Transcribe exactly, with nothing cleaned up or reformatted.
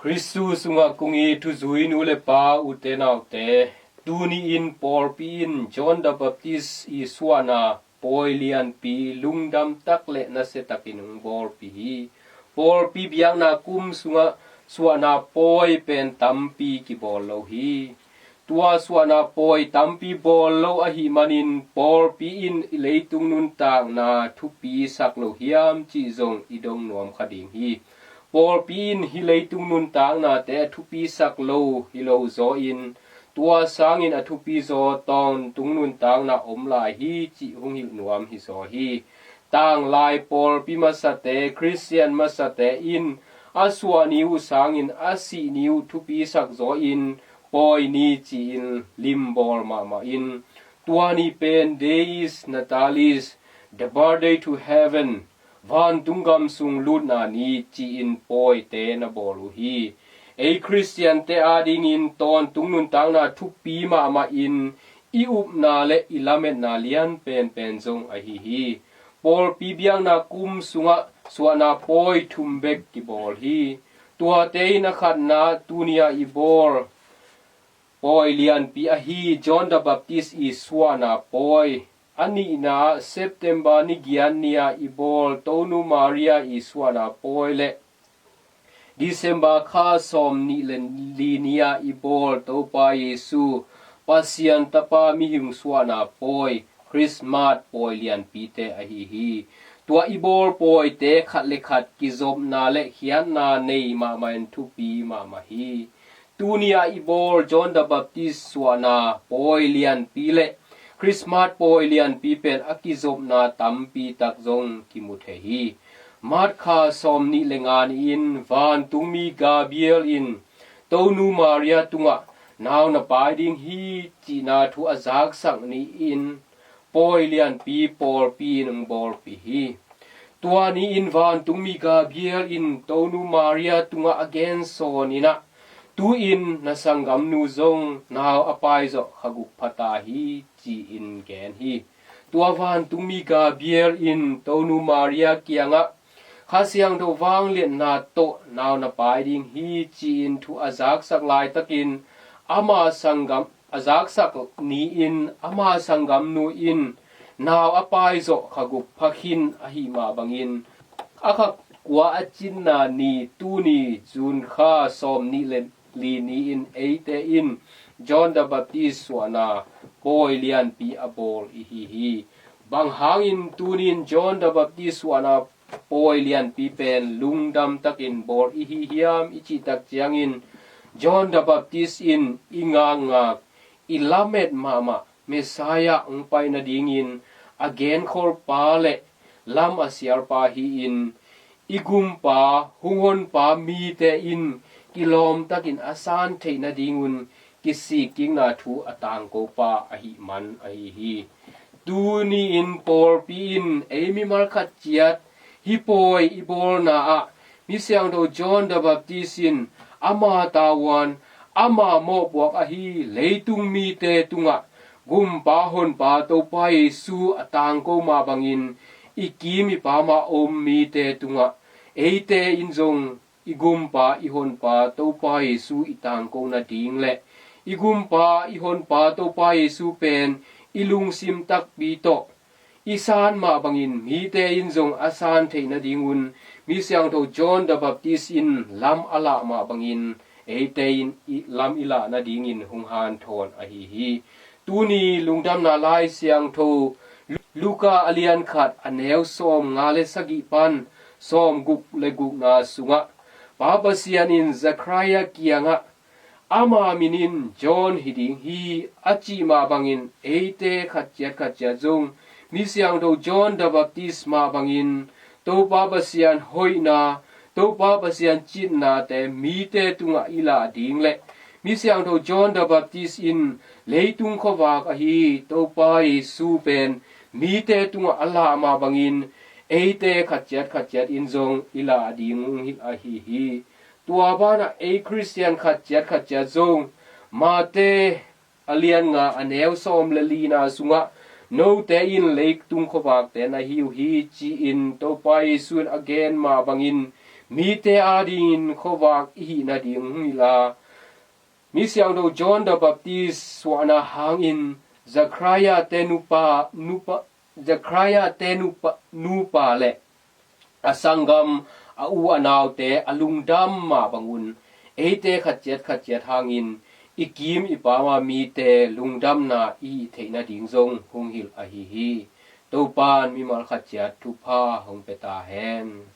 Khristu sungah kong it thuzui nu le pa, ute naute, tuni-in pawlpi in John the Baptist i suahna pawi lianpi lungdam tak le nasia takin hong bawlpih hi. Pawlpi biakna kum sungah suahna pawi pen tampi kibawl lo hi. Tua suahna pawi tampi bawl lo ahih manin pawlpi in i leitung nuntakna thupi sak lo hiam cih zong i dong nuam kha ding hi. Pawlpi in hih leitung nuntaknate a thupi sak lo hi lo zaw in, tua sangin a thupi zaw tawntung nuntakna om lai hi cih hong hilh nuam hi zaw hi. Tanglai pawlpi masate, Khristian masate in a suah ni uh sangin a sih ni uh thupi sak zaw in pawi ni ci-in limbawl mahmah in, tua ni pen Deus Natalis, the birthday to heaven, vantung gam sung lutna ni ci-in pawite na bawl uh hi. Ei Khristiante adingin tawntung nuntakna thupi mahmah in i upna le i lametna lian penpen zong ahi hi. Pawlpi biakna kum sungah suahna pawi thum bek kibawl hi. Tuate in a khatna tuni-a i bawl pawi lianpi ahi John the Baptist i suahna pawi, a nihna September ni giat ni-a i bawl Tonu Maria i suahna pawi le December kha sawm nih le li ni-a i bawl Topa Jesu, Pasian Tapa mihing suahna pawi, Christmas pawi lianpite ahi hi. Tua i bawl pawite khat le khat kizopna le khiatna nei mahmah in thupi mahmah hi. Tuni-a i bawl John the Baptist suahna pawi lianpi le Christmas pawi lianpi pen a kizopna tampi tak zong kimu thei hi. March kha sawm nih le nga ni-in vantungmi Gabriel in Tonu Maria tungah nau na pai ding hi cihna thu a zaksak ni-in pawi lianpi pawlpi in hong bawlpih hi. Tua ni-in vantungmi Gabriel in Tonu Maria tungah a gensawn in ah, tu-in na sanggamnu zong nau a paizawh kha guk pha ta hi ci-in gen hi. Tua vantungmi Gabriel in Tonu Maria kiangah Kha Siangtho vangliatna tawh nau na pai ding hi ci-in thu a zaksak laitakin ama sanggam a zaksak ni-in ama sanggamnu in nau a paizawh kha guk pha khin ahih mah bangin a kha kua a cinna ni tuni June kha sawm nih le li ni-in eite in John the Baptist suahna pawi lianpi a bawl i hi hi. Bang hangin tunin John the Baptist suahna pawi lianpi pen lungdam takin bawl i hi hiam i cih tak ciangin John the Baptist in i ngakngak i lamet mahmah Messiah hong pai nadingin a genkhol pa le lam a sialpa hi-in i gumpa, hong honpa mite in kilawm takin a san theih nadingun kisikkikna thu a tangkopa ahih man ahi hi. Tuni-in pawlpi in ei mimal khat ciat hih pawi i bawlna ah Misiangtho John the Baptist in ama tavuan ama mawhpuak ahi leitung mite tungah gumpa honpa Topa Jesu a tangko mah bangin i kim i pam a om mite tungah eite in zong i gumpa i honpa Topa Jesu i tangko nading le i gumpa i honpa Topa Jesu pen i lungsim takpi tawh i san mah bangin mite in zong a san theih nadingun Misiangtho John the Baptist in lam a lah mah bangin eite in i lam i lah nadingin hong hanthawn ahi hi. Tuni lungdamna Lai Siangtho Luka a lian khat a neu sawm nga le sagih pan sawm guk le gukna sungah Pa Pasian in Zechariah kiangah ama min in John hi ding hi a cih mah bangin eite khat ciat khat ciat zong Misiangtho John the Baptist mah bangin Topa Pasian hoihna, Topa Pasian citnate mite tungah i lah ding le Misiangtho John the Baptist in leitung khuavak ahi Topa Jesu pen mite tungah a lah mah bangin eite khat ciat khat ciat in zong i lah ding hong hilh ahi hi. Tua banah ei Khristian khat ciat khat ciat zong Mate a lian nga a neu sawm le lina sungah note in leitung khuavakte na hi uh hi ci-in Topa Jesu in a gen mah bangin mite adingin khuavak i hih nading hong hilh a, mi siangtho John the Baptist suahna hangin Zechariah te nupa, nupa, Zechariah te nupa, nupa le a sanggam, a u a naute a lungdam mah bangun eite khatciat khatciat hangin i kim i pama mite lungdamna i hih theih nading zong hong hilh ahi hi. Topan mimal khatciat thupha hong pia ta hen.